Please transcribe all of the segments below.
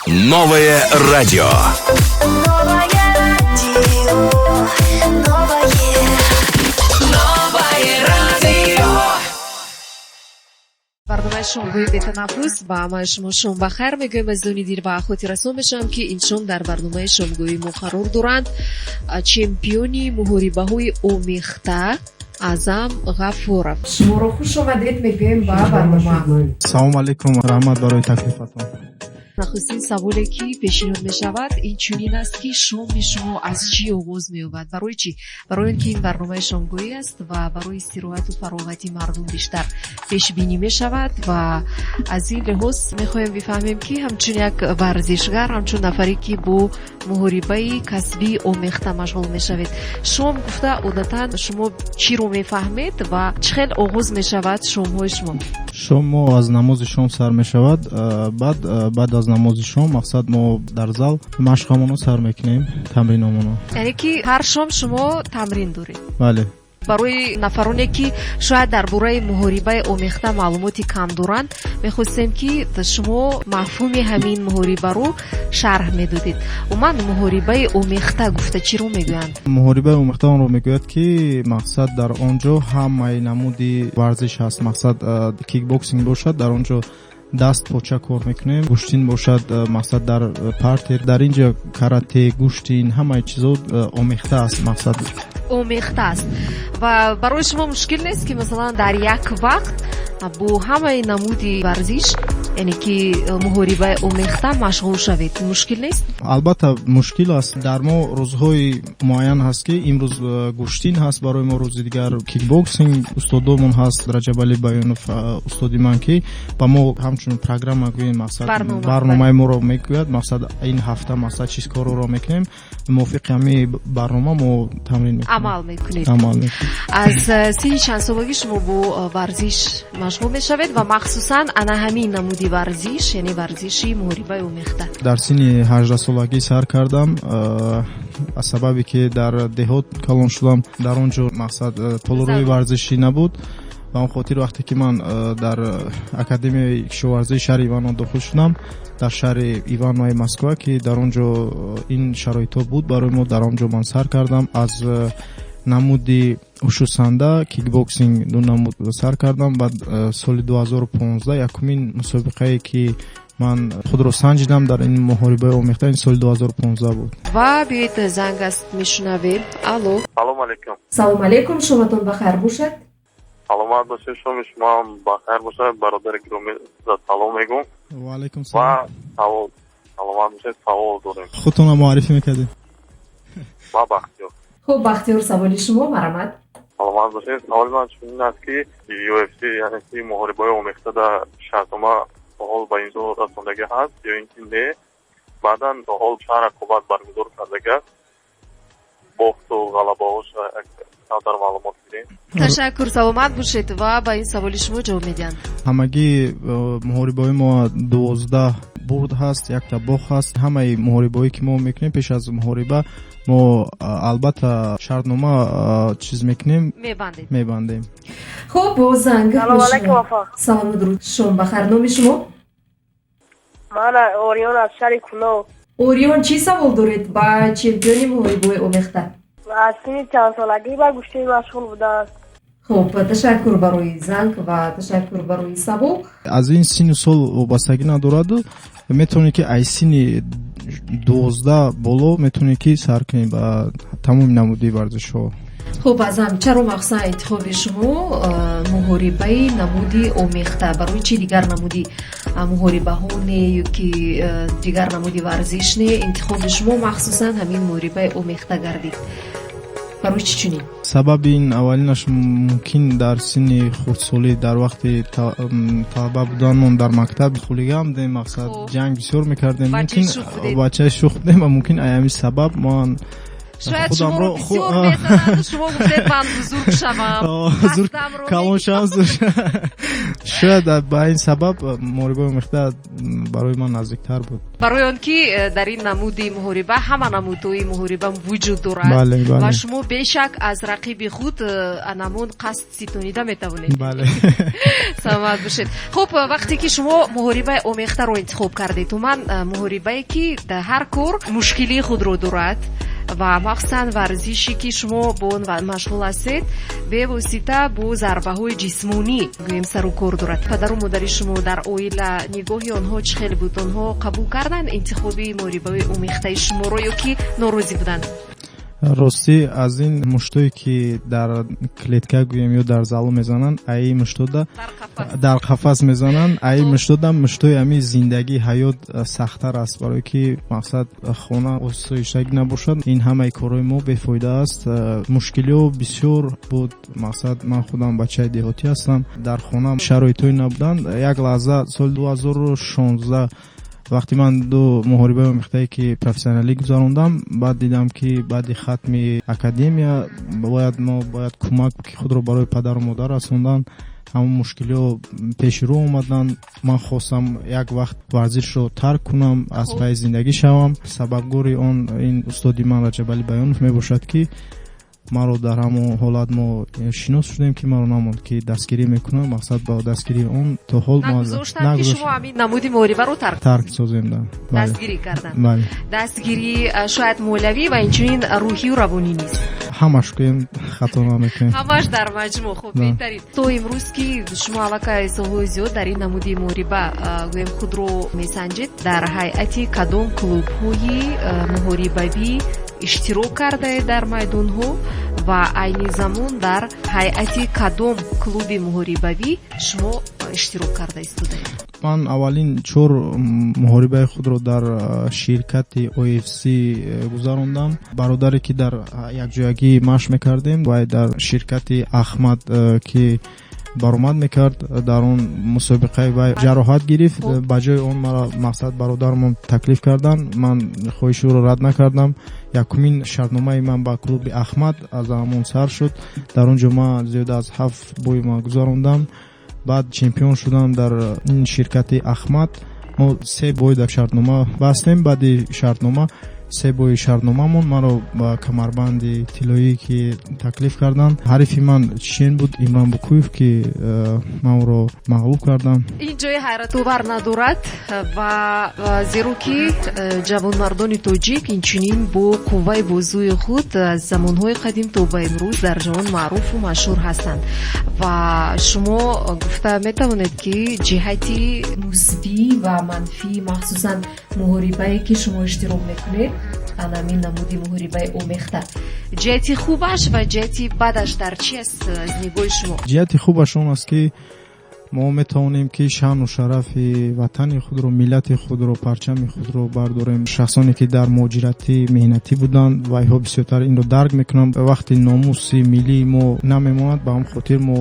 Новое радио. Новое радио, новое, Новое радио. Барномаи шомгоҳи бетанаффус. Ба ҳамаи шумо шом бахайр мегӯем, азизони дил, ва хотиррасон мешавам, ки ин шом дар барномаи шомгоҳи мо қарор доранд чемпиони муҳорибаҳои омехта Аъзам Ғафуров. Шуморо хуш омадед мегӯем ба барнома. Салому алейкум, раҳмат барои таклифатон. Нахустин саволе, ки пешниҳод мешавад, ин чунин аст, ки шоми шумо аз чӣ оғоз меёбад? Барои чӣ? Барои он ки ин барномаи шомгоҳӣ аст ва барои истироҳату фароғати мардум бештар пешбинӣ мешавад ва аз ин лиҳоз мехоҳем бифаҳмем, ки ҳамчун як варзишгар, ҳамчун нафаре, ки бо муҳорибаи касбии омехта машғул мешавед, шом гуфта одатан шумо чиро мефаҳмед ва чӣ хел оғоз мешавад шомҳои шумо? Шом мо аз намози шом сар мешавад. Баъд аз намози шом, мақсад, мо дар зал машқамонро сар мекунем, тамриномоно. Яъне ки ҳар шом шумо тамрин доред? Бале. Барои нафароне, ки шояд дар бораи муҳорибаи омехта маълумоти кам доранд, мехостем, ки шумо мафҳуми ҳамин муҳорибаро шарҳ медодед. Умуман, муҳорибаи омехта гуфта чиро мегӯянд? Муҳорибаи омехта онро мегӯяд, ки, мақсад, дар он ҷо ҳамаи намуди варзиш ҳаст. Мақсад, кикбоксинг бошад, дар он ҷо даст поча кор мекунем, гӯштин бошад, мақсад, дар партер, дар ин ҷо карате, гӯштин, ҳамаи чизо омехта аст, мақсад. Омехта аст. Ва барои шумо мушкил нест, ки масалан дар як вақт бо ҳамаи намуди варзиш, яъне ки муҳорибаи омехта, машғул шавед? Мушкил нест? Албатта, мушкил аст. Дар мо рӯзҳои муайян ҳаст, ки имрӯз гӯштин ҳаст барои мо, рӯзи дигар кикбоксинг. Устодомон ҳаст, Раҷабали Баёнов, устоди ман, ки ба мо ҳамчун программа гӯем, мақсад, барномаи моро мегӯяд, мақсад, ин ҳафта, мақсад, чиз корро мекунем, мувофиқи ҳамин барнома мо тамрин мекунем. Амал мекунед. Амал мекунем. Аз синни чандсолагӣ шумо бо варзиш машғул мешавед ва махсусан ана ҳамин намуди варзиш, яъне варзиши муҳорибаи омехта? Дар синни 18-солагӣ сар кардам, аз сабабе ки дар деҳот калон шудам, дар он ҷо, мақсад, толорҳои варзишӣ набуд. Ба он хотир, вақте ки ман дар академияи кишоварзии шаҳри Иваново дохил шудам, дар шаҳри Ивановои Москва, ки дар он ҷо ин шароитҳо буд барои мо, дар он ҷо ман сар кардам. Аз намуди ушусанда, кикбоксинг, ду намуд сар кардам. Баъд соли 2015 якумин мусобиқае, ки ман худро санҷидам дар ин муҳорибаи омехта, ин соли 2015 буд. Ва биёед, занг аст, мешунавем. Алло. Салому алейкум. Салому алейкум, шоматон бахайр бошад. Саломат бошед, шоми шумоам бахайр бошад. Бародари гиромӣ, салом мегӯм. Ваалайкум салом. Ва савол, саломат бошед, савол дорем. Худтонро муаррифӣ мекардед. Ва Бахтиёр. Хуб, Бахтиёр, саволи шумо, марҳамат. Саломат бошед. Саволи ман чунин аст, ки UFC, яъне ки муҳорибаи омехта, дар шартнома то ҳол ба имзо расондагӣ ҳаст ё ин ки не? Баъдан то ҳол чанд рақобат баргузор кардагиаст, бохту ғалабаҳоша камтар маълумот гирем. Ташаккур, саломат бошед ва ба ин саволи шумо ҷавоб медиҳанд. Ҳамагӣ муҳорибаҳои мо 12 бурд ҳаст, якта бохт ҳаст. Ҳамаи муҳорибаҳое, ки мо мекунем, пеш аз муҳориба мо албатта шартнома чиз мекунем. Мебандед. Мебандем. Хуб, бо занг. Салому алайкум, офа. Салому дуруд, шом бахайр. Номи шумо? Ман Ориён, аз шаҳри Кӯлоб. Ориён, чӣ савол доред ба чемпиони муҳорибаи омехта? Аз синни чандсолагӣ ба гӯштин машғул будааст? Хуб, ташаккур барои занг ва ташаккур барои савол. Аз ин синну сол вобастагӣ надораду, метавонед, ки аз синни 12 боло метавонед, ки сар кунед ба тамоми намуди варзишҳо. Хуб, Аъзам, чаро махсусан интихоби шумо муҳорибаи намуди омехта? Барои чӣ дигар намуди муҳорибаҳо не ё ки дигар намуди варзиш не, интихоби шумо махсусан ҳамин муҳорибаи омехта гардид? Барои чӣ чунин? Сабаби ин аввалинаш, мумкин, дар синни хурдсолӣ, дар вақти талаба буданмон дар мактаб хулиган будем, мақсад, ҷанг бисёр мекардем. Мумкин бачаи шух будем ва мумкин ай ҳамин сабаб ман Шояд шуморо бисёр мезананд, шумо гуфтед ман бузург шавам, калон шавам. Шояд ба ин сабаб муҳорибаи омехта барои ман наздиктар буд. Барои он ки дар ин намуди муҳориба ҳама намудҳои муҳориба вуҷуд дорад ва шумо бешак аз рақиби худ анамун қасд ситонида метавонед. Саломат бошед. Хуб, вақте ки шумо муҳорибаи омехтаро интихоб кардед, умуман муҳорибае ки дар ҳар кор мушкилии худро дорад ва махсусан варзише ки шумо бо он машғул ҳастед, бевосита бо зарбаҳои ҷисмонӣ гӯем сару кор дорад. Падару модари шумо дар оила нигоҳи онҳо чӣ хел буд? Онҳо қабул карданд интихоби муҳорибаи омехтаи шуморо ё ки норозӣ буданд? Ростӣ, аз ин муштое ки дар клетка гӯем ё дар залу мезананд, аи муштода дар қафас мезананд, аи муштода муштои ҳами зиндагӣ, ҳаёт сахттар аст, барое ки мақсад хона осоиштагӣ набошад, ин ҳамаи корҳои мо бефоида аст. Мушкилиҳо бисёр буд. Мақсад, ман худам бачаи деҳотӣ ҳастам, дар хона шароитҳое набуданд. Як лаҳза соли 2016 вақте ман ду муҳорибаи омехтае ки профессионалӣ гузарондам, баъд дидам, ки баъди хатми академия бояд мо бояд кӯмак худро барои падару модар расондан. Ҳамон мушкилиҳо пеши рӯ омаданд. Ман хостам як вақт варзишро тарк кунам, аз пайи зиндагӣ шавам. Сабабгори он ин устоди ман Раҷабалӣ Баёнов мебошад, ки маро дар ҳамон ҳолат мо шинос шудем, ки маро намонд, ки дастгирӣ мекунам. Мақсад, ба дастгирии он то ҳол нагузоштанд, ки шумо ҳамин намуди муҳорибаро тарк созем. Дастгирӣ карданд. Дастгирӣ шояд молиявӣ ва инчунин рӯҳию равонӣ низ. Ҳамаш гӯем, хато намекунем. Ҳамаш дар маҷмӯъ. Хуб, беҳтарин. То имрӯз ки шумо аллакай солҳои зиёд дар ин намуди муҳориба гӯем худро месанҷед, дар ҳайати кадом клубҳои муҳорибавӣ иштирок кардаед дар майдонҳо ва айни замон дар ҳайати кадом клуби муҳорибавӣ шумо иштирок карда истодаед? Ман аввалин чор муҳорибаи худро дар ширкати OFC гузарондам. Бародаре ки дар якҷоягӣ машқ мекардем, вай дар ширкати Ахмад ки баромад мекард, дар он мусобиқаи вай ҷароҳат гирифт. Ба ҷои он маро, мақсад, бародармон таклиф карданд. Ман хоҳиши ӯро рад накардам. Якумин шартномаи ман ба клуби Ахмад аз ҳамон сар шуд. Дар он ҷо ман зиёда аз 7 бой ман гузарондам, баъд чемпион шудам. Дар ин ширкати Ахмад мо се бой дар шартнома бастем. Баъди шартнома, се бои шартномамон, маро ба камарбанди тиллоӣ ки таклиф карданд. Ҳарифи ман чечен буд, Имрон Букуев, ки ман ӯро мағлуб кардам. Ин ҷои ҳайратовар надорад ва зеро ки ҷавонмардони тоҷик инчунин бо қувваи бозуи худ аз замонҳои қадим то ба имрӯз дар ҷаҳон маъруфу машҳур ҳастанд. Ва шумо гуфта метавонед, ки ҷиҳати мусбӣ ва манфӣ, махсусан муҳорибае ки шумо иштирок мекунед, анамин намуди муҳорибаи омехта, ҷиҳати хубаш ва ҷиҳати бадаш дар чи аст аз нигоҳи шумо? Ҷиҳати хубаш он аст, ки мо метавонем, ки шаъну шарафи ватани худро, миллати худро, парчами худро бардорем. Шахсоне ки дар муҳоҷиратӣ меҳнатӣ буданд, вайҳо бисёртар инро дарк мекунанд. Вақти номуси миллии мо намемонад, ба ҳамн хотир мо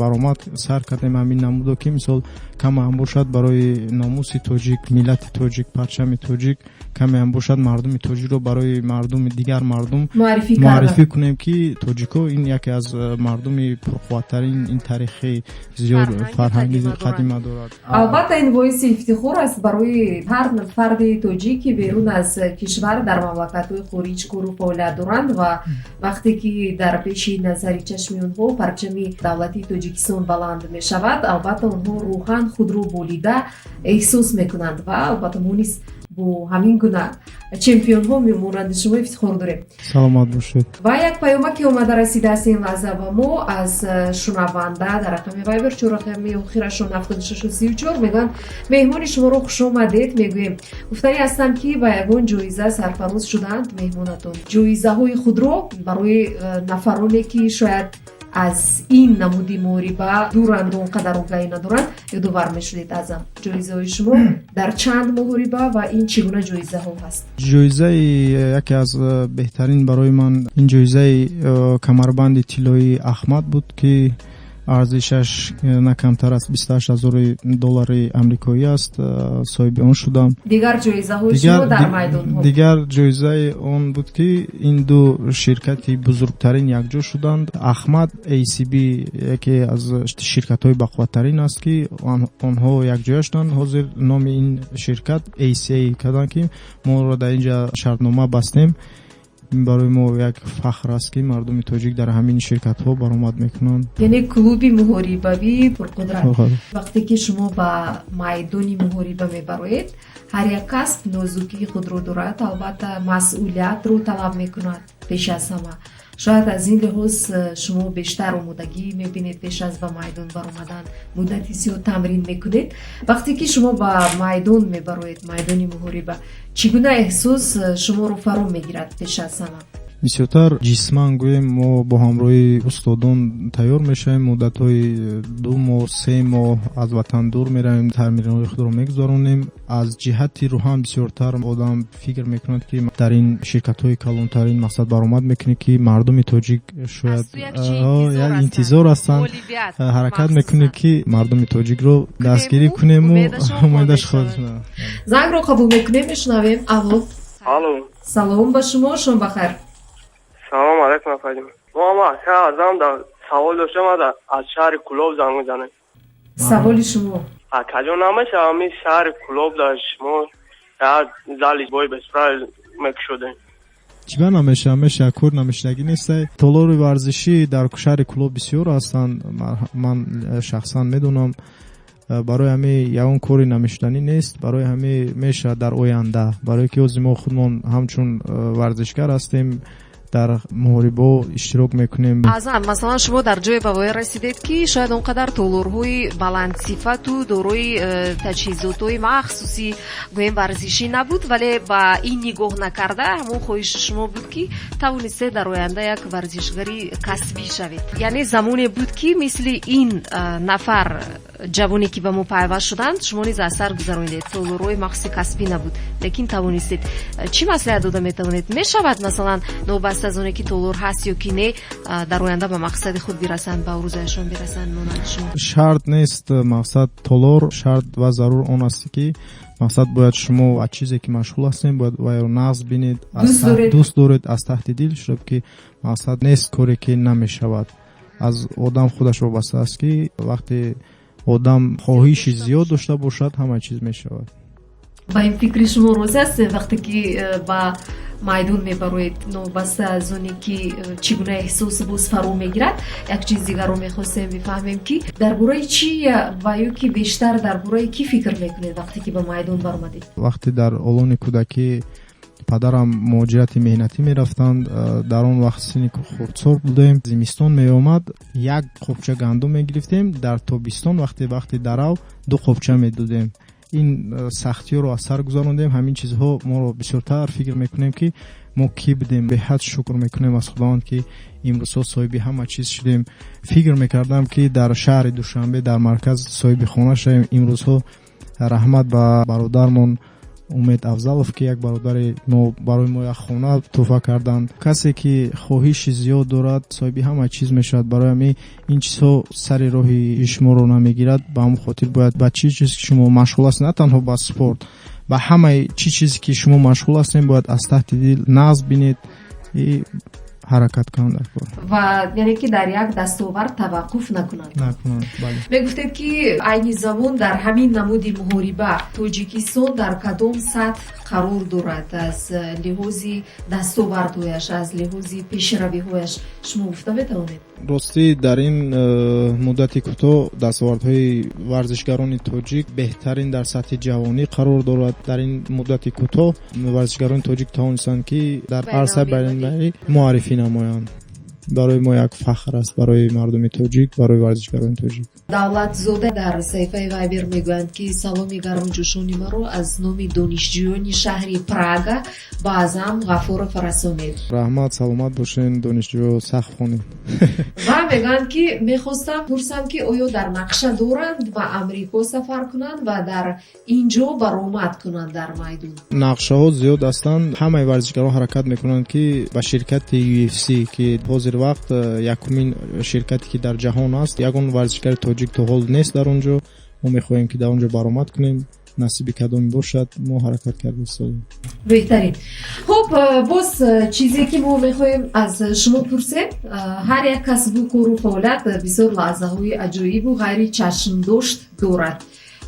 баромад сар кардем ҳамин намудо, ки мисол каме ҳам бошад барои номуси тоҷик, миллати тоҷик, парчами тоҷик, каме ҳам бошад мардуми тоҷикро барои мардуми дигар мардум муаррифӣ кунем, ки тоҷикҳо ин яке аз мардуми пурқувваттарин, ин таърихи зиёд, фарҳанги қадима дорад. Албатта, ин боиси ифтихор аст барои ҳар фарди тоҷик, ки берун аз кишвар дар мамлакатҳои хориҷ кору фаъолият доранд, ва вақте ки дар пеши назари чашми онҳо парчами давлатии Тоҷикистон баланд мешавад, албатта, онҳо рӯҳан худро болида эҳсос мекунанд. Ва албатта, мо низ бо ҳамин гуна чемпионҳо монанди шумо ифтихор дорем. Саломат бошед. Ва як паёмаке омада расидааст ин лаҳза ба мо аз шунаванда дар рақами Вайбер, чор рақами охирашон 7634. Мегӯянд: «Меҳмони шуморо хушомадед мегӯем. Гуфтанӣ ҳастам, ки ба ягон ҷоиза сарфароз шудаанд меҳмонатон? Ҷоизаҳои худро барои нафароне, ки шояд аз ин намуди муҳориба дуранду он қадар огаҳӣ надоранд, ёдовар мешудед. Азам, ҷоизаҳои шумо дар чанд муҳориба ва ин чӣ гуна ҷоизаҳо ҳаст?» Ҷоизаи яке аз беҳтарин барои ман ин ҷоизаи камарбанди тиллоии Ахмад буд, ки Арзишаш на камтар аз 28 ҳазори доллари амрикоӣ аст, соҳиби он шудам. Дигар ҷоизаҳои шумо дар майдонҳо? Дигар ҷоизаи он буд, ки ин ду ширкати бузургтарин якҷо шуданд. Ахмад ACB яке аз ширкатҳои бақувваттарин аст, ки онҳо якҷоя шуданд. Ҳозир номи ин ширкат ACA карданд, ки моро дар инҷа шартнома бастем. Ин барои мо як фахр аст, ки мардуми тоҷик дар ҳамин ширкатҳо баромад мекунанд. Яъне клуби муҳорибавии пурқудрат. Вақте ки шумо ба майдони муҳориба мебароед, ҳар як касб нозукии худро дорад, албатта, масъулиятро талаб мекунад пеш аз ҳама. Шояд аз ин лиҳоз шумо бештар омодагӣ мебинед, пеш аз ба майдон баромадан муддати зиёд тамрин мекунед. Вақте ки шумо ба майдон мебароед, майдони муҳориба, чӣ гуна эҳсос шуморо фаро мегирад пеш аз ҳама? Бисёртар ҷисман гӯем, мо бо ҳамроҳии устодон тайёр мешавем. Муддатҳои 2 моҳ, 3 моҳ аз ватан дур меравем, тамринҳои худро мегузаронем. Аз ҷиҳати рӯҳан бисёртар одам фикр мекунад, ки дар ин ширкатҳои калонтарин мақсад баромад мекунӣ, ки мардуми тоҷик шояд як интизор ҳастанд. Ҳаракат мекунӣ, ки мардуми тоҷикро дастгирӣ кунему умедаш. Зангро қабул мекунем, мешунавем. Алло. Алло. Салом ба шумо, шом бахайр. Салом алайкум, афайдим. Мо ака Азам да савол доштам, аз шаҳри Кулоб занг мезанем. Саволи шумо? Акаҷон, намешава ҳамин шаҳри Кулоб дар шумо як зали бой без правил мекушодем? Чиба намешава? Мешава, кор намешудагӣ нестай. Толори варзишӣ дар шаҳри Кулоб бисёр ҳастанд, ман шахсан медонам. Барои ҳамин ягон кори намешуданӣ нест, барои ҳамин мешавад дар оянда, барое ки ҳозир мо худмон ҳамчун варзишгар ҳастем, дар муҳорибаҳо иштирок мекунем. Аъзам, масалан, шумо дар ҷое ба воя расидед, ки шояд он қадар толорҳои баландсифату дорои таҷҳизотҳои махсуси, гӯем, варзишӣ набуд, вале ба ин нигоҳ накарда, ҳамон хоҳиши шумо буд, ки тавонистед дар оянда як варзишгари касбӣ шавед. Яъне замоне буд, ки мисли ин нафар ҷавоне, ки ба мо пайваст шуданд, шумо низ аз сар гузаронидед. Толорҳои махсуси касбӣ набуд, лекин тавонистед. Чӣ маслиҳат дода метавонед? Мешавад, масалан, новобаста аз оне ки толор ҳаст ё ки не, дар оянда ба мақсади худ бирасанд, ба орзуяшон бирасанд монанди шумо? Шарт нест мақсад толор. Шарт ва зарур он аст, ки мақсад бояд шумо аз чизе ки машғул ҳастем, бояд вайро нағз бинед, дӯст доред аз таҳти дил, шудаб ки мақсад нест коре ки намешавад. Аз одам худаш вобаста аст, ки вақте одам хоҳиши зиёд дошта бошад, ҳама чиз мешавад. Ба ин фикри шумо розӣ ҳастем? Вақте ки ба майдон мебароед, новобаста аз оне ки чӣ гуна эҳсос боз фаро мегирад, як чиз дигарро мехостем бифаҳмем, ки дар бораи чӣ ва ё ки бештар дар бораи кӣ фикр мекунед, вақте ки ба майдон баромадед? Вақте дар олони кӯдакӣ падарам муҳоҷирати меҳнатӣ мерафтанд, дар он вақт синни хурдсол будем, зимистон меомад, як қопча гандум мегирифтем, дар тобистон вақте дарав ду қопча медодем. Ин сахтиёро аз сар гузарондем. Ҳамин чизҳо моро бисёртар фикр мекунем, ки мо кӣ будем. Беҳад шукр мекунем аз Худованд, ки имрӯзҳо соҳиби ҳама чиз шудем. Фикр мекардам, ки дар шаҳри Душанбе, дар марказ соҳиби хона шавем. Имрӯзҳо раҳмат ба бародармон Умед Афзалов, ки як бародари мо барои мо як хона тӯҳфа карданд. Касе ки хоҳиши зиёд дорад, соҳиби ҳама чиз мешавад. Барои ҳамин ин чизҳо сари роҳи шуморо намегирад. Ба ҳамон хотир бояд ба чӣ чиз ки шумо машғул ҳастед, на танҳо ба спорт, ба ҳамаи чӣ чизе ки шумо машғул ҳастем, бояд аз таҳти дил нағз бинед и ҳаракат кунанд дар кор. Ва яъне ки дар як дастовард таваққуф накунанд. Накунанд, бале. Мегуфтед, ки айни замон дар ҳамин намуди муҳориба Тоҷикистон дар кадом сатҳ қарор дорад аз лиҳози дастовардҳояш, аз лиҳози пешравиҳояш, шумо гуфта метавонед? Ростӣ, дар ин муддати кӯтоҳ дастовардҳои варзишгарони тоҷик беҳтарин дар сатҳи ҷавонӣ қарор дорад. Дар ин муддати кӯтоҳ варзишгарони тоҷик тавонистанд, ки дар арсаи байналмилалӣ муаррифӣ намоянд. Барои мо як фахр аст, барои мардуми тоҷик, барои варзишгарони тоҷик. Давлатзода дар саҳифаи Вайбер мегӯянд, ки саломи гармҷӯшони маро аз номи донишҷӯёни шаҳри Прага ба Аъзам Ғафуров расонед. Раҳмат, саломат бошен, донишҷӯ, сахт хонед. Ва мегӯянд, ки мехостам пурсам, ки оё дар нақша доранд ба Амрико сафар кунанд ва дар ин ҷо баромад кунанд дар майдон? Нақшаҳо зиёд ҳастанд. Ҳамаи варзишгарон ҳаракат мекунанд, ки ба ширкати UFC, ки ҳозир Ҳозир вақт якумин ширкате, ки дар ҷаҳон аст, ягон варзишгари тоҷик то ҳол нест дар он ҷо. Мо мехоҳем, ки дар он ҷо баромад кунем. Насиби кадоме бошад, мо ҳаракат карда истодем. Беҳтарин. Хуб, боз чизе, ки мо мехоҳем аз шумо пурсем: ҳар як касбу кору фаъолият бисёр лаҳзаҳои аҷоибу ғайричашмдошт дорад,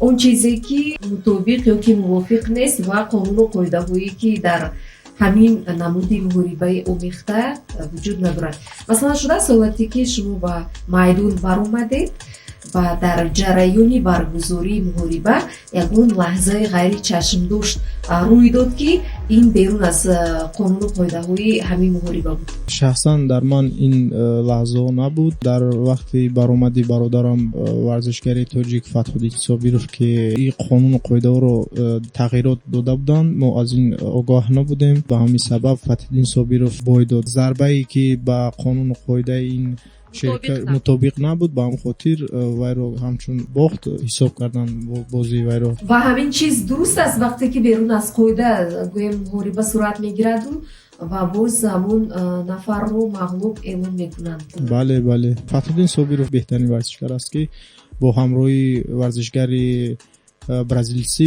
он чизе, ки мутобиқ ё ки мувофиқ нест ва қонуну қоидаҳое, ки дар ҳамин намуди муҳорибаи омехта вуҷуд надорад. Масалан, шудааст ҳолате, ки шумо ба майдон баромадед ва дар ҷараёни баргузории муҳориба ягон лаҳзаи ғайричашмдошт рӯй дод, ки ин берун аз қонуну қоидаҳои ҳамин муҳориба буд? Шахсан дар ман ин лаҳзаҳо набуд. Дар вақти баромади бародарам, варзишгари тоҷик Фатҳуддин Собиров, ки ин қонуну қоидаҳоро тағйирот дода буданд, мо аз ин огоҳ набудем. Ба ҳамин сабаб Фатҳиддин Собиров бой дод. Зарбае, ки ба қонуну қоидаи ин мутобиқ набуд, ба ҳамин хотир вайро ҳамчун бохт ҳисоб карданд бозии вайро. Ва ҳамин чиз дуруст аст, вақте ки берун аз қоида, гӯем, муҳориба сурат мегираду ва боз ҳамун нафарро мағлуб эълон мекунанд? Бале, Фатҳуддин Собиров беҳтарин варзишгар аст, ки бо ҳамроҳи варзишгари бразилсӣ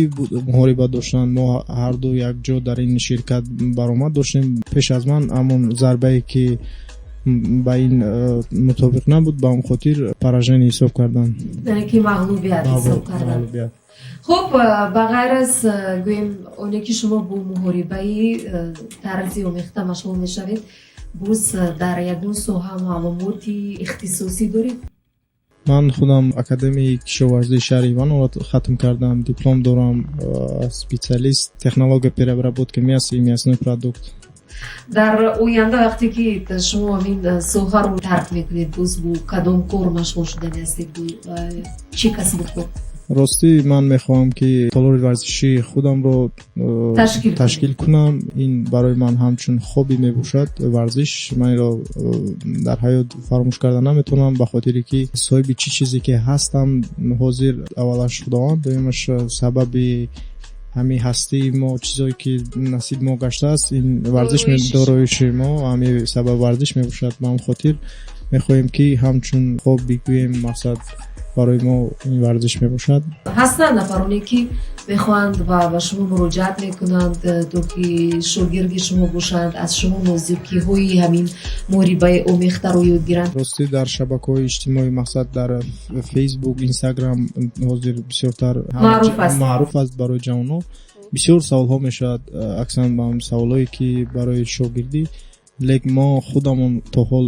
муҳориба доштанд. Мо ҳарду якҷо дар ин ширкат баромад доштем. Пеш аз ман ҳамон зарбае, ки ба ин мутобиқ набуд, ба он хотир поражение ҳисоб карданд. Яъне ки мағлубият ҳисоб карданд. Хуб, ба ғайр аз, гӯем, оне ки шумо бо муҳорибаи тарзи омехта машғул мешавед, боз дар ягон соҳа маълумоти ихтисосӣ доред? Ман худам Академияи кишоварзии шаҳри Иваново хатм кардам, диплом дорам, специалист технология переработки мяса и мясной продукт. Дар оянда, вақте ки шумо ҳамин соҳаро тарк мекунед, боз бо кадом кор машғул шудани ҳастед, бо чӣ касбу кор? Ростӣ, ман мехоҳам, ки толори варзишии худамро ташкил кунам. Ин барои ман ҳамчун хобби мебошад. Варзиш, ман инро дар ҳаёт фаромӯш карда наметавонам, ба хотире ки соҳиби чӣ чизе ки ҳастам ҳозир, аввалаш Худованд, дуюмаш сабаби ҳамин ҳастии мо, чизое ки насиби мо гаштааст, ин варзиш, дороиши мо ҳамин сабаб варзиш мебошад. Ба ҳамин хотир мехоҳем, ки ҳамчун хобби бигӯем, мақсад барои мо ин варзиш мебошад. Ҳастанд нафароне, ки мехоҳанд ва ба шумо муроҷиат мекунанд, то ки шогирди шумо бошанд, аз шумо нозукиҳои ҳамин муҳорибаи омехтаро ёд гиранд? Ростӣ, дар шабакаҳои иҷтимоӣ, мақсад дар Фейсбук, Инстаграм ҳозир бисёртар маъруф аст барои ҷавонон. Бисёр саволҳо мешавад, аксаран ба саволҳое, ки барои шогирдӣ. Лек мо худамон то ҳол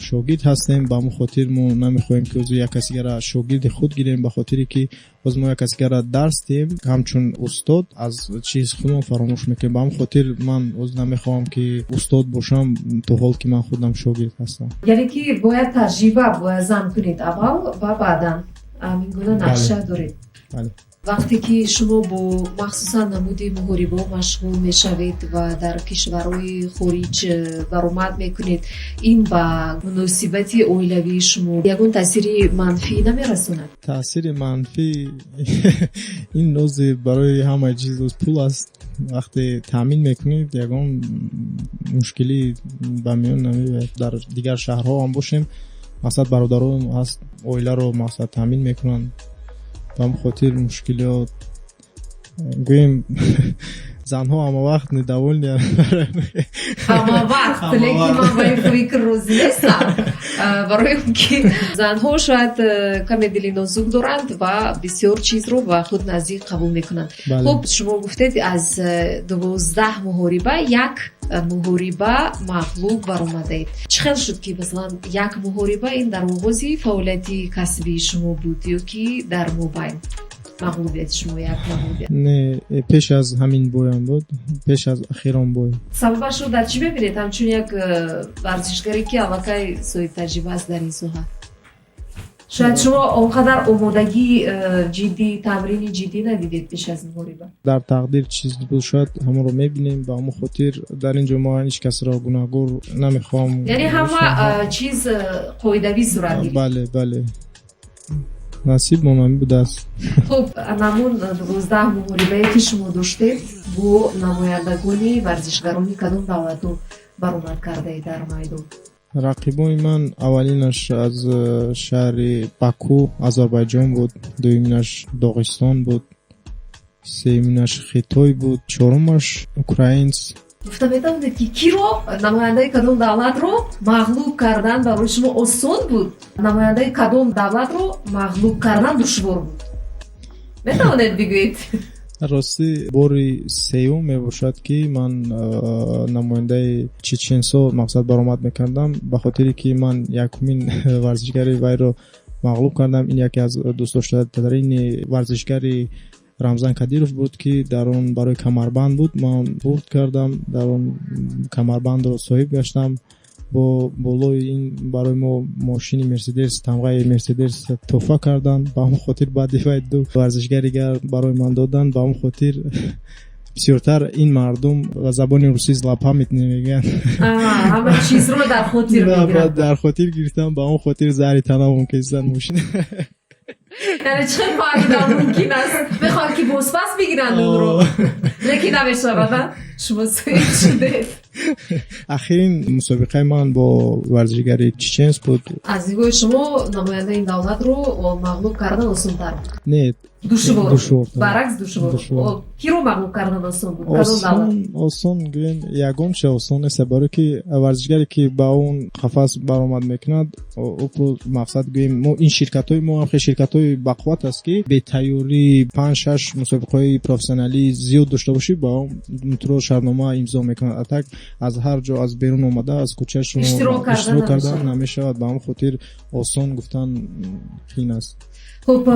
шогирд ҳастем. Ба ҳамон хотир мо намехоҳем, ки ҳозир як касигара шогирди худ гирем, ба хотире ки боз мо як касигара дарс диҳем ҳамчун устод, аз чиз худмон фаромӯш мекунем. Ба ҳамон хотир ман ҳозир намехоҳам, ки устод бошам, то ҳол ки ман худам шогирд ҳастам. Яъне ки бояд таҷриба бояд зам кунед аввал ва баъдан ҳамин гуна нақша доред? Бале. Вақте ки шумо бо махсусан намуди муҳорибаҳо машғул мешавед ва дар кишварҳои хориҷ баромад мекунед, ин ба муносибати оилавии шумо ягон таъсири манфӣ намерасонад? Таъсири манфӣ ин нози барои ҳамаи чиз пул аст. Вақте таъмин мекунед, ягон мушкилӣ ба миён намеояд. Дар дигар шаҳрҳо ҳам бошем, мақсад бародарон ҳаст, оиларо мақсад таъмин мекунанд. Ба ҳамин хотир мушкилиёт, гӯем, занҳо ҳама вақт недовольны. Ҳама вақт, лекин ман ба ин фикр розӣ нестам, барои он ки занҳо шояд каме дили нозук доранд ва бисёр чизро ба худ наздик қабул мекунанд. Хуб, шумо гуфтед, аз 12 муҳориба як муҳориба мағлуб баромадаед. Чӣ хел шуд, ки масалан як муҳориба, ин дар оғози фаъолияти касбии шумо буд ё ки дар мобайн мағлубияти шумо, як мағлубият? Не, пеш аз ҳамин боям буд, пеш аз охирон бой. Сабабашро дар чӣ мебинед, ҳамчун як варзишгаре, ки аллакай соҳибтаҷриба аст дар ин соҳа? Шояд шумо он қадар омодагии ҷиддӣ, тамрини ҷиддӣ надидед пеш аз муҳориба? Дар тақдир чиз буд, шояд ҳамонро мебинем. Ба ҳамон хотир дар ин ҷо мо ҳеҷ касро гунаҳгор намехоҳам. Яъне ҳама чиз қоидавӣ сурат гирифт? Бале, насиб ҳамин будааст. Хуб, ҳамун 12 муҳорибае, ки шумо доштед, бо намояндагони варзишгарони кадом давлату баромад кардаед дар майдон? Рақибои ман аввалинаш аз шаҳри Баку, Озарбойҷон буд, дуюминаш Доғистон буд, сеюминаш Хитой буд, чорумаш украинц. Гуфта метавонед, ки киро, намояндаи кадом давлатро мағлуб кардан барои шумо осон буд, намояндаи кадом давлатро мағлуб кардан душвор буд? Метавонед бигӯед? Ростӣ, бори сеюм мебошад, ки ман намояндаи чеченсо мақсад баромад мекардам, ба хотире ки ман якумин варзишгари вайро мағлуб кардам. Ин яке аз дӯстдоштатарини варзишгари Рамзан Кадиров буд, ки дар он барои камарбанд буд. Ман бурд кардам, дар он камарбандро соҳиб гаштам. Бо болои ин барои мо мошини Мерседес, тамғаи Мерседес тӯҳфа карданд. Ба ҳамон хотир баъди вай ду варзишгари дигар барои ман доданд. Ба ҳамон хотир бисёртар ин мардум ба забони русӣ злопамятный мегӯянд. Ҳама чизро дар хотир мегиранд. Дар хотир гирифтам, ба ҳамон хотир заҳри танамон кесидан мошин. Яъне чӣ хел фаҳмидан мумкин аст? Мехоҳанд, ки бозпас бигиранд онро, лекин намешавад, шумо соҳиб шудед. Ахирин мусобиқаи ман бо варзишгари чеченс буд. Аз нигоҳи шумо, намояндаи ин давлатро мағлуб кардан осонтар буд? Не. Душвор? Душвор. Баръакс, душвор. Киро мағлуб кардан осон буд, кадом давлат? Осон гӯем, ягонча осон нест, барое ки варзишгаре, ки ба он қафас баромад мекунад, ӯ мақсад гӯем, мо ин ширкатҳои мо ҳам хел ширкатҳои бақувват аст, ки бетайёрӣ панҷ шаш мусобиқаҳои профессионалӣ зиёд дошта бошӣ, ба он туро шартнома имзо мекунад. А так аз ҳар ҷо, аз берун омада, аз кӯча шумо иштирок кардан намешавад. Ба ҳамон хотир осон гуфтан қиин аст. Хуб,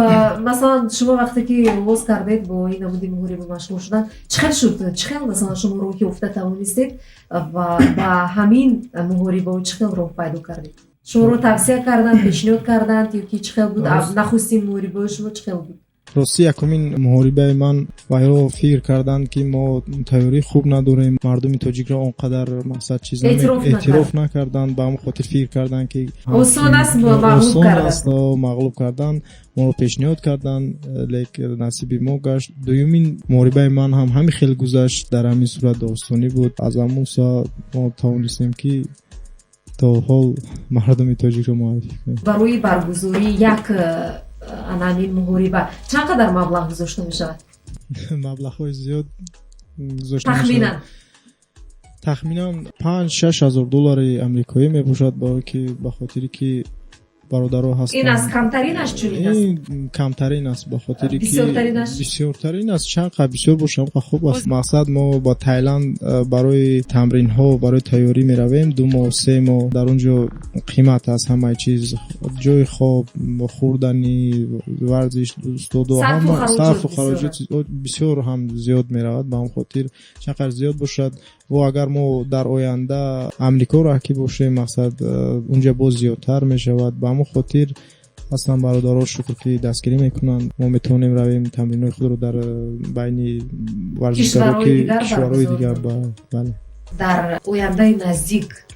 масалан, шумо вақте ки оғоз кардед бо ин намуди муҳориба машғул шудан, чӣ хел шуд? Чӣ хел, масалан, шумо роҳ ёфта тавонистед ва ба ҳамин муҳорибао чӣ хел роҳ пайдо кардед? Шуморо тавсия карданд, пешниҳод карданд ё ки чӣ хел буд? Нахустин муҳорибаи шумо чӣ хел буд? Ростӣ, якумин муҳорибаи ман вайро фикр карданд, ки мо тайёрии хуб надорем, мардуми тоҷикро он қадар мақсад чиз эътироф накарданд. Ба ҳамон хотир фикр карданд, ки осон аст. Осон аст мағлуб кардан. Моро пешниҳод карданд, лек насиби мо гашт. Дуюмин муҳорибаи ман ҳам ҳамин хел гузашт, дар ҳамин сурат доғистонӣ буд. Аз ҳамон соат мо тавонистем, ки то ҳол мардуми тоҷикро муаррифӣ кунем. Барои баргузории як анамин муҳориба чанд қадар маблағ гузошта мешавад? Маблағҳои зиёд гузошта. Тахминан? Тахминан 5-6 ҳазор доллари амрикоӣ мебошад, барое ки ба хотире ки бародаро ҳастанд. Ин аз камтаринаш чунин аст? Ин камтарин аст, ба хотире ки Бисёртаринаш? Бисёртарин аст, чанд қадр бисёр боша, ҳамқа хуб аст. Мақсад, мо ба Тайланд барои тамринҳо, барои тайёрӣ меравем, 2 моҳ, 3 моҳ. Дар он ҷо қимат аст ҳамаи чиз: ҷои хоб, хӯрданӣ, варзиш, устодо, Сарфу ҳама хароҷот. Сарфу Бисёр хароҷот бисёр ҳам зиёд меравад. Ба ҳам хотир чанд қадр зиёд бошад. Во агар мо дар оянда Амрико раҳкӣ бошем, мақсад, унҷа боз зиёдтар мешавад. Ба ҳамон хотир ҳастанд бародаро, шукр, ки дастгирӣ мекунанд. Мо метавонем равем, тамринҳои худро дар байни варзишгаро, Кишварҳои ки дигар кишварҳои баргузор дигар кунанд. Бале. Дар ояндаи наздик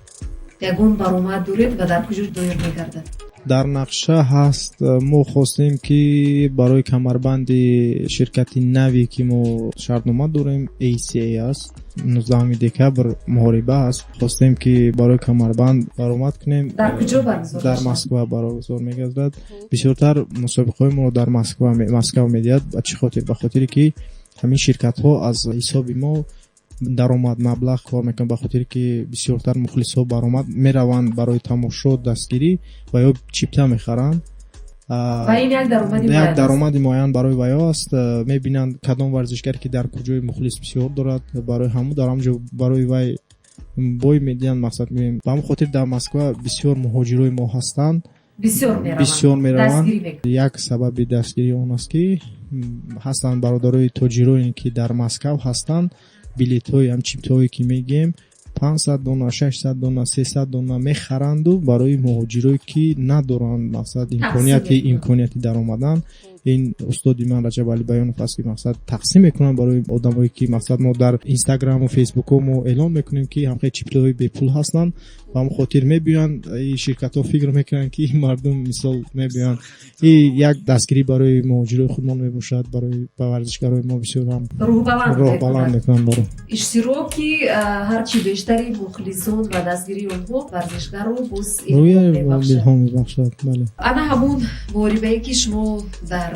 ягон баромад доред ва дар куҷо доир мегардад? Дар нақша ҳаст. Мо хостем, ки барои камарбанди ширкати наве, ки мо шартнома дорем, ACA аст, 19 декабр муҳориба аст. Хостем, ки барои камарбанд баромад кунем. Дар куҷо баргузор Дар мешавад? Москва баргузор мегардад. Бисёртар мусобиқаҳои моро дар Москва медиҳад. Ба чӣ хотир? Ба хотире ки ҳамин ширкатҳо аз ҳисоби мо даромад, маблағ кор мекунанд, ба хотире ки бисёртар мухлисҳо баромад мераванд барои тамошо, дастгирӣ ва ё чипта мехаранд. Ва ин як даромади як муайян аст. Даромади муайян барои ваё аст. Мебинанд, кадом варзишгаре ки дар куҷои мухлис бисёр дорад, барои ҳамун дар ҳамон ҷо барои вай бой медиҳанд, мақсад мегӯем. Ба ҳамон хотир дар Москва бисёр муҳоҷирои мо ҳастанд. Бисёр мераванд. Бисёр мераванд. Дастгирӣ мекунанд. Як сабаби дастгирии он аст, ки ҳастанд бародарои тоҷироне, ки дар Москав ҳастанд. Билетҳои ҳам чиптаҳое, ки мегӯем, 500 дона, 600 дона, 300 дона мехаранду барои муҳоҷирое, ки надоранд, мақсад, имконияти мекунанд. Имконияти даромадан. Ин устоди ман Раҷабали Баёнов аст, ки мақсад тақсим мекунанд барои одамое, ки мақсад мо дар Инстаграму Фейсбукҳо мо эълон мекунем, ки ҳамхел чиптаҳои бепул ҳастанд. Ба ҳамн хотир мебиёянд, и ширкатҳо фикр мекунанд, ки ин мардум, мисол, мебиёянд, и як дастгирӣ барои муҳоҷирои худмон мебошад, барои ба варзишгарои мо бисёр ҳам роҳбаланд мекунанд. Боро Иштироки ҳарчи бештари мухлисон ва дастгирии онҳо варзишгарро боз илҳом мебахшад, бале. Ана ҳамун муҳорибае, ки шумо дар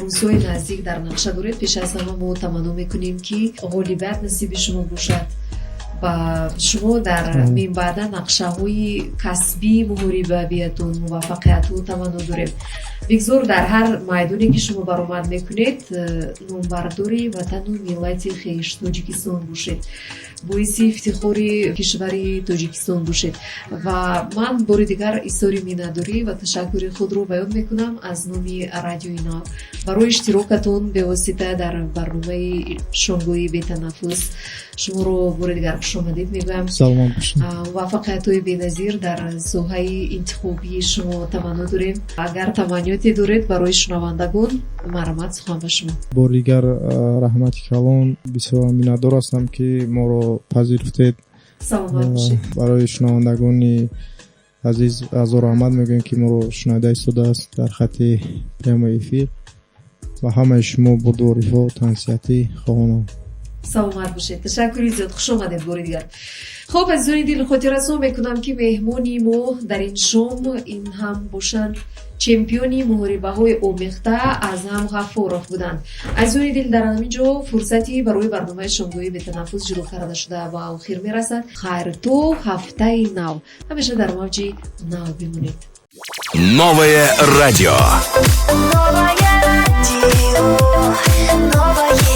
рӯзҳои наздик дар нақша доред, пеш аз ҳама мо таманно мекунем, ки ғолибият насиби шумо бошад ва шумо дар минбаъда нақшаҳои касбии муҳорибавиятон муваффақиятҳо таманно дорем. Бигзор дар ҳар майдоне, ки шумо баромад мекунед, номбардори ватану миллати хеш Тоҷикистон бошед, боиси ифтихори кишвари Тоҷикистон бошед. Ва ман бори дигар изҳори миннатдорӣ ва ташаккури худро баён мекунам аз номи Радиои Нав барои иштирокатон бевосита дар барномаи Шомгоҳи бетанаффус. Шуморо бори дигар хушомадед мегӯям. Саломат бошед. Муваффақиятҳои беназир дар соҳаи интихобии шумо таманно дорем. Агар таманниёте доред барои шунавандагон, марҳамат, сухан ба шумо. Бори дигар раҳмати калон, бисёр миннатдор ҳастам, ки моро пазируфтед. Саломат бошед. Барои шунавандагони азиз ҳазор раҳмат мегӯем, ки моро шунида истодааст дар хати прямой эфир, ва ҳамаи шумо бурдвориҳо, тансиҳатӣ хоҳонам. Саломат бошед, ташаккури зиёд, хуш омадед бори дигар. Хуб, азизони дил, хотиррасон мекунам, ки меҳмони мо дар ин шом ин ҳам бошанд чемпиони муҳорибаҳои омехта Аъзам Ғафуров буданд. Азизони дил, дар ҳамин ҷо фурсати барои барномаи Шомгоҳи бетанаффус ҷудо карда шуда ба охир мерасад. Хайр, то ҳафтаи нав, ҳамеша дар мавҷи нав бимонед. Новое радио. Новое радио, новое.